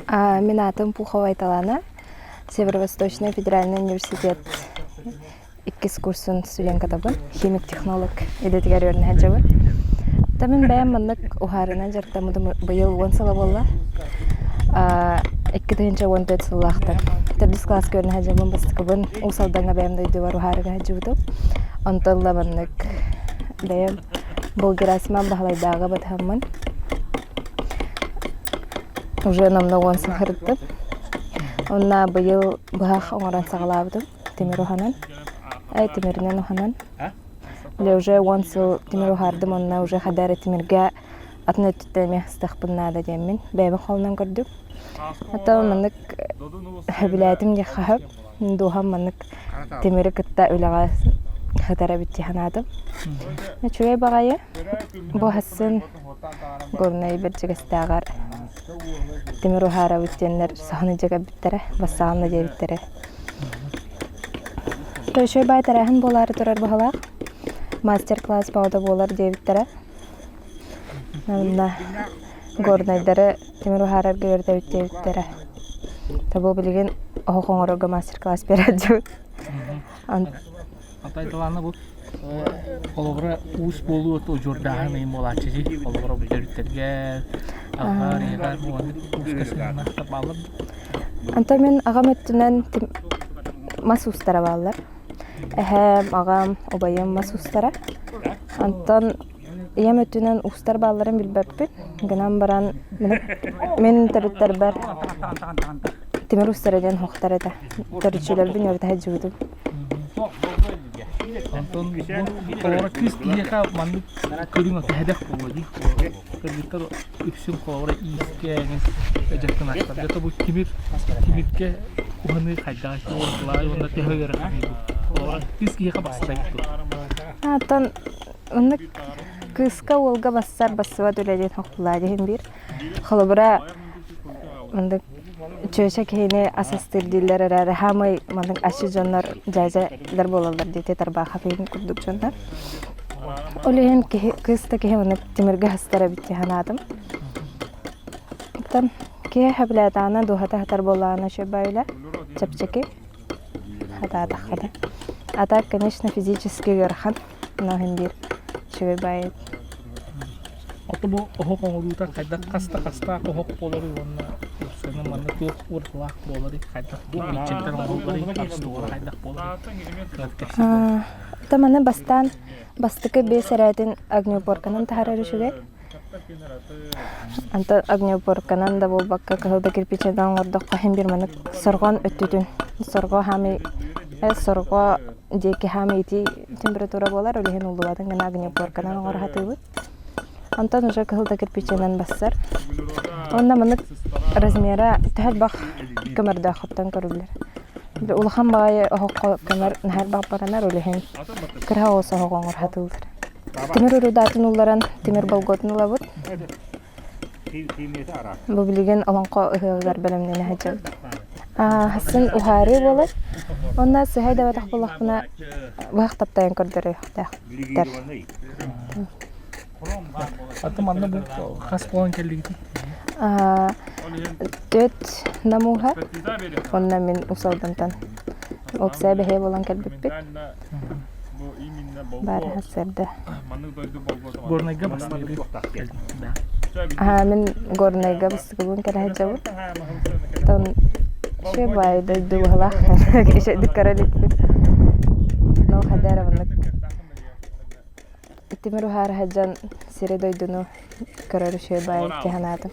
Мин аатым Пухова Айталана, Северо-Восточный федеральный университет иккис курсун студенткатабын, химик-технолог идэтигэр үөрэнэ сылдьабын. Та мин бэйэм маннык уһаарынан дьарыктаммытым быйыл 10 сыла буолла. 2014 сыллаахтан төрдүс кылааска үөрэнэ сылдьабын, бастакыбын Уус Алдаҥҥа бэйэм дойдубар уһаарыга сылдьыбытым. Онтон ыла маннык бэйэм Бу Герасимов Баһылайдааҕы батыһаммын уже номнуо уон сыл сырыттым. Онно быйыл быһах оҥорон саҕалаабытым тимир уһанан. Ай тимиринэн уһанан. Бile уже уон сыл тимир уһаардым онно уже хадары тимиргэ атын өттүттэн эмиэ сытыахпын наада диэммин бэйэбин холунан көрдүм. Оттон маннык сөбүлээтим диэххэ сөп. Дууһам маннык тимири кытта үлэҕэ сытар эбит дии санаатым. Үчүгэй баҕайы. Бу хассын Горнай Бэрдьигэстээҕэр тимир уһаарабыт диэннэр саһаны дьэгэбиттэрэ, бассаҕанна диэбиттэрэ. Үчүгэй баай тэрээһин буолаары турар быһалаах. Мастер-класс баҕата буолар диэбиттэрэ. Онно горнайдары тимир уһаарарга үөрэтэбит диэбиттэрэ. Табу билигин оһох оҥорорго мастер-класс биэрээччибит. Алтай талаана бу холобура уус буолуу удьуордааһын ыйым буолааччы дии. Холобура бу төрүттэргэ аҕаҕар, ийэҕэр уонна ууска сыһыаннаахтар бааллар. Онтон мин аҕам өттүнэн мас уустара бааллар. Эһээм, аҕам, убайым мас уустара. Онтон Ийэм өттүнэн уустар баалларын билбэппин, гынан баран мин төрүттэрбэр тимир уустара диэн уһуктар этэ. Төрүччүлэрбин үөрэтэ сылдьыбытым. Онтон бу холобура кыыс киһиэхэ маннык көрүҥ сэдэх буолуо дии. Кыргыттар үксүн холобура иискэ эҥин дьарыктанааччылар. Дьэ бу тимир тимиргэ уһаныы хайдаҕый уонна төһө ыараханый бу? Холобура кыыс киһиэхэ барсар эбит дуо? Оттон Оннук кыыска уолга бассар бассыбат үлэ диэн хохтулаа диһин биир. Холобура, маннык чүөчэ киһини ас астыыр дииллэр эрээри хаамай маннык асчыт дьоннор дьээдьэлэр буолаллар диэти Тарбаахап иһин курдук дьоннор. Ол иһин киһи кыыс да киһи маннык тимиргэ астар эбит дии санаатым. Оттон киһи сөбүлээтэҕинэ дууһата сытар буоллаҕына үчүгэй үлэ, чэпчэки. Хатаатахха да. А так, конечно, физически ыарахан. Но иһин биир үчүгэй баайы. Ото бу оһох оҥоруута хайдах хаста хастаах оһох буоларый уонна уопсайынан манна туох уратылаах буоларый хайдах кирпииччэттэн оҥоһулларый обслуга хайдах буоларый Ото маны бастаан бастакы биэс эрээтин огнеупорканан таһаарар үчүгэй. Онтон огнеупорканан да буолбакка кыһыл да кирпииччэнэн оҥордоххо иһин биир маннык сорҕон өттүтүн сорҕо хаамый сорҕо диэки хаамый итии температура буолар, ол иһин ууллубатын гына огнеупорканан оҥоро сатыыбыт. Онтон уже кыһыл да кирпииччэнэн бассар. Уонна маннык размера төһө элбэх көмөрдөөххүттэн көрүллэр. Улахан баҕайы оһоххо көмөр наһаа элбэх баранар, ол иһин кыра оҕус оһох оҥоро сатыыллар. Тимир урудаатын улларан тимир болгуотун ылабыт. Бу билигин олоҥхо ыһыаҕыгар бэлэмнэнэ сылдьабыт. Хасын уһаарыы буолар. Уонна сыһай да батах буоллахпына быһах таптайан көрдөрүөхтээхтэр. Аты манна бу хас буолан кэллигитий? Түөрт намууһа уонна мин Уус Алдантан уопсайа бэһиэ буолан кэлбиппит. Бары сарсыарда. Горнайга бастыгы Аа, мин Горнайга бастакыбын кэлэ сылдьабын. Оттон үчүгэй баайы дойду быһалаах үчүгэйдик көрө иликпин. Но хайда эрэ маннык тимир уһаара сылдьан сири-дойдуну көрөр үчүгэй баайы дии санаатым.